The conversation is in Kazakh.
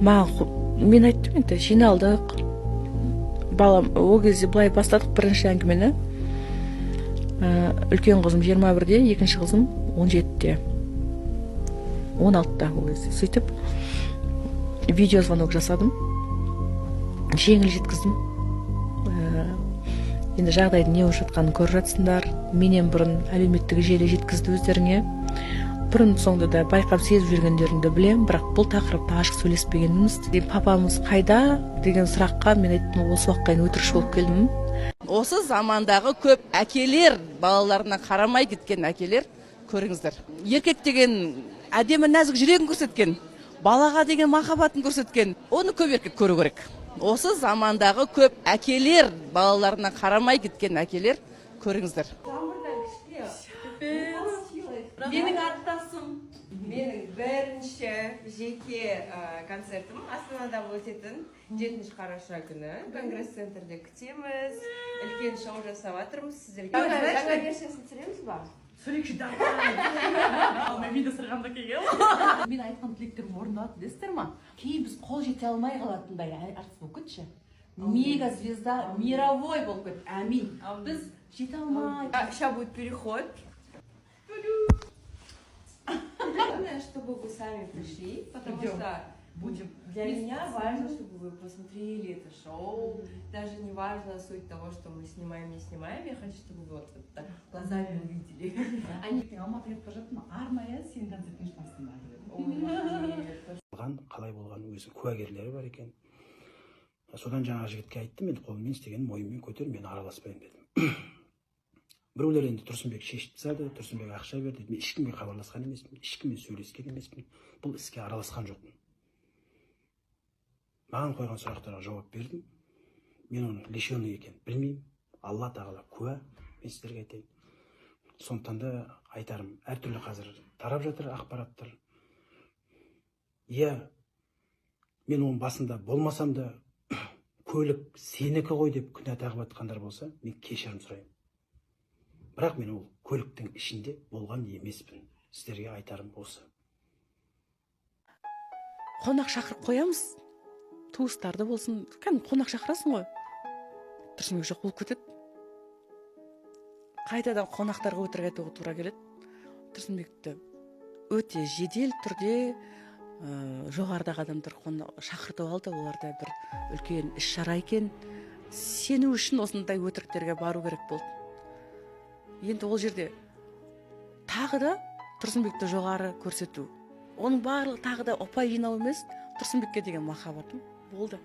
Маған мен айттым, енді жиналдық, балам. Ол кезде былай бастадық бірінші әңгімені. Үлкен қызым 21-де, екінші қызым 17-те, 16-та ол кезде. Сөйтіп видеозвонок жасадым, жеңіл жеткіздім. Енді жағдайдың не болып жатқанын көріп жатсыңдар. Менен бұрын әлеуметтік желі жеткізді өздеріңе. Бұрын соңды да байқап, сезіп жүргендеріңді білемін, бірақ бұл тақырыпта ашық сөйлеспегенбіз. «Папамыз қайда?» деген сұраққа мен айттым: «Осы уақытқа дейін өтірікші болып келдім». Осы замандағы көп әкелер, балаларына қарамай кеткен әкелер, көріңіздер. Еркек деген әдемі, нәзік жүрегін көрсеткен, балаға деген махаббатын көрсеткен, оны көп еркек көру керек. Осы замандағы көп әкелер, балаларына қарамай кеткен әкелер, көріңіздер. Менің аттасым. Менің бірінші жеке концертім Астанада өтетін 7 қараша күні Конгресс центрде күтеміз. Үлкен шоу жасап жатырмыз сіздерге. Жаңа версиясын түсіреміз ба? Сөйлейікші, давай. Мен видео сырғанда келген. Мен айтқан тілектерім орындалады, білесіздер ма? Кейін біз қол жете алмай қалатындай артист болып кетші, мега звезда мировой болып кет, әмин. Біз жете алмай Сейчас будет переход. Главное, чтобы вы сами пришли, потому Придем. что Будем. для меня важно, чтобы вы посмотрели это шоу. Даже не важно суть того, что мы снимаем, не снимаем. Я хочу, чтобы вы вот так глазами увидели. Они Алматыға кетіп бара жаттым, арнайы сенің концертіңе үшін Астанаға келдім. Ой, рахмет. Болған, қалай болған, өзінің куәгерлері бар екен. Содан жаңағы жігітке айттым: «Енді қолыммен істеген мойныммен көтер, мен араласпаймын», – дедім. Біреулер енді «Тұрсынбек шешіп тастады, Тұрсынбек ақша берді» дейді. Мен ешкімге хабарласқан емеспін, ешкіммен сөйлескен емеспін, бұл іске араласқан жоқпын. Маған қойған сұрақтарға жауап бердім. Мен оның лишенный екенін білмеймін, Алла тағала куә, мен сіздерге айтайын. Сондықтан да айтарым, әртүрлі қазір тарап жатыр ақпараттар. Иә, мен оның басында болмасам да, «көлік сенікі ғой» деп күнә тағып жатқандар болса, мен кешірім сұраймын. Бірақ мен ол көліктің ішінде болған емеспін. Сіздерге айтарым осы. Қонақ шақырып қоямыз, туыстарды болсын, кәдімгі қонақ шақырасың ғой, Тұрсынбек жоқ болып кетеді. Қайтадан қонақтарға өтірік айтуға тура келеді. Тұрсынбекті өте жедел түрде жоғарыдағы адамдар шақыртып алды. Оларда бір үлкен іс шара екен. Сену үшін осындай өтіріктерге бару керек болды. Енді ол жерде тағы да Тұрсынбекті жоғары көрсету, оның барлығы тағы да ұпай жинау емес, Тұрсынбекке деген махаббатым болды.